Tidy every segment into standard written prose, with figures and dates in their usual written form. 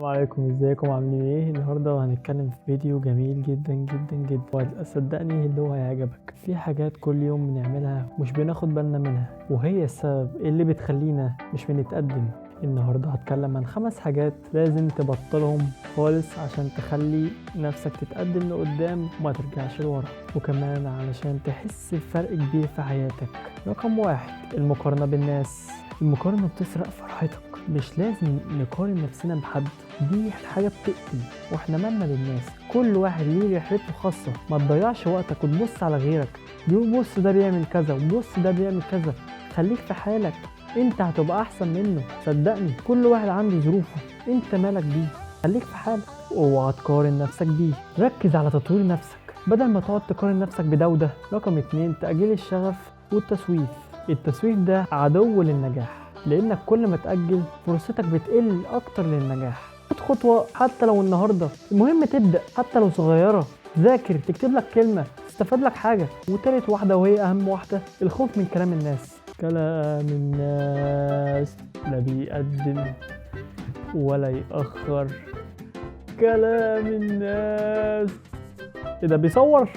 السلام عليكم، ازيكم؟ عاملين ايه؟ النهارده هنتكلم في فيديو جميل جدا جدا جدا، صدقني اللي هو هيعجبك. في حاجات كل يوم بنعملها مش بناخد بالنا منها، وهي السبب اللي بتخلينا مش بنتقدم. النهارده هتكلم عن 5 حاجات لازم تبطلهم خالص عشان تخلي نفسك تتقدم لقدام وما ترجعش لورا، وكمان علشان تحس بفرق كبير في حياتك. رقم 1، المقارنة بالناس. المقارنة بتسرق فرحتك. مش لازم نقارن نفسنا بحد، دي حاجة بتقتل، واحنا مالنا بالناس؟ كل واحد ليه رحلته الخاصة. ما تضيعش وقتك وتبص على غيرك، بص ده بيعمل كذا وبص ده بيعمل كذا. خليك في حالك، انت هتبقى احسن منه صدقني. كل واحد عنده ظروفه، انت مالك بيه؟ خليك في حالك، اوعى تقارن نفسك بيه. ركز على تطوير نفسك بدل ما تقعد تقارن نفسك بده وده. رقم 2، تأجيل الشغف والتسويف. التسويف ده عدو للنجاح، لانك كل ما تأجل فرصتك بتقل اكتر للنجاح. خد خطوة حتى لو النهاردة، المهم تبدأ حتى لو صغيرة. ذاكر، تكتب لك كلمة، تستفاد لك حاجة. وتالت واحدة وهي اهم واحدة، الخوف من كلام الناس. كلام الناس لا بيقدم ولا يأخر. كلام الناس ايه ده بيصور؟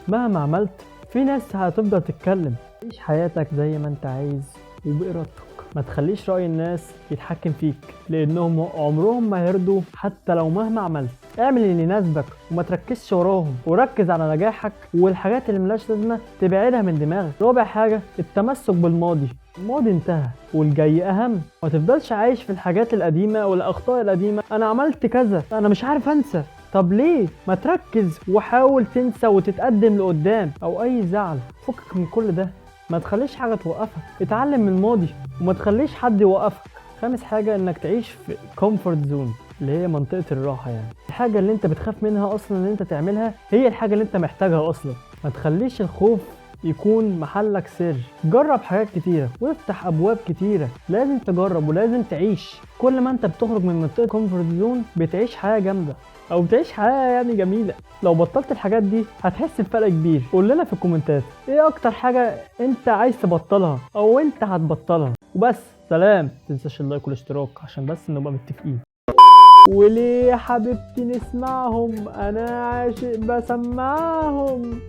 مهما عملت في ناس هتفضل تتكلم. عيش حياتك زي ما انت عايز وبإرادتك، ما تخليش رأي الناس يتحكم فيك، لأنهم عمرهم ما هيرضوا حتى لو مهما عملت. اعمل اللي يناسبك وما تركزش وراهم، وركز على نجاحك، والحاجات اللي ملهاش لازمة تبعدها من دماغك. رابع حاجة، التمسك بالماضي. الماضي انتهى والجاي أهم. ما تفضلش عايش في الحاجات القديمة والأخطاء القديمة. أنا عملت كذا، أنا مش عارف أنسى. طب ليه؟ ما تركز وحاول تنسى وتتقدم لقدام. أو أي زعل، فكك من كل ده، ما تخليش حاجة توقفك. اتعلم من الماضي وما تخليش حد يوقفك. خامس حاجة، انك تعيش في comfort zone، اللي هي منطقة الراحة. يعني الحاجة اللي انت بتخاف منها اصلا ان انت تعملها هي الحاجة اللي انت محتاجها اصلا. ما تخليش الخوف يكون محلك سر. جرب حاجات كتيرة وافتح ابواب كتيرة. لازم تجرب ولازم تعيش. كل ما انت بتخرج من منطقة comfort zone بتعيش حياة جامدة، او بتعيش حياة يعني جميلة. لو بطلت الحاجات دي هتحس بفرق كبير. قول لنا في الكومنتات ايه اكتر حاجة انت عايز تبطلها او انت هتبطلها. وبس، سلام. متنساش ال like والاشتراك عشان بس نبقى متفقين. وليه يا حبيبتي نسمعهم؟ انا عاشق بسمعهم.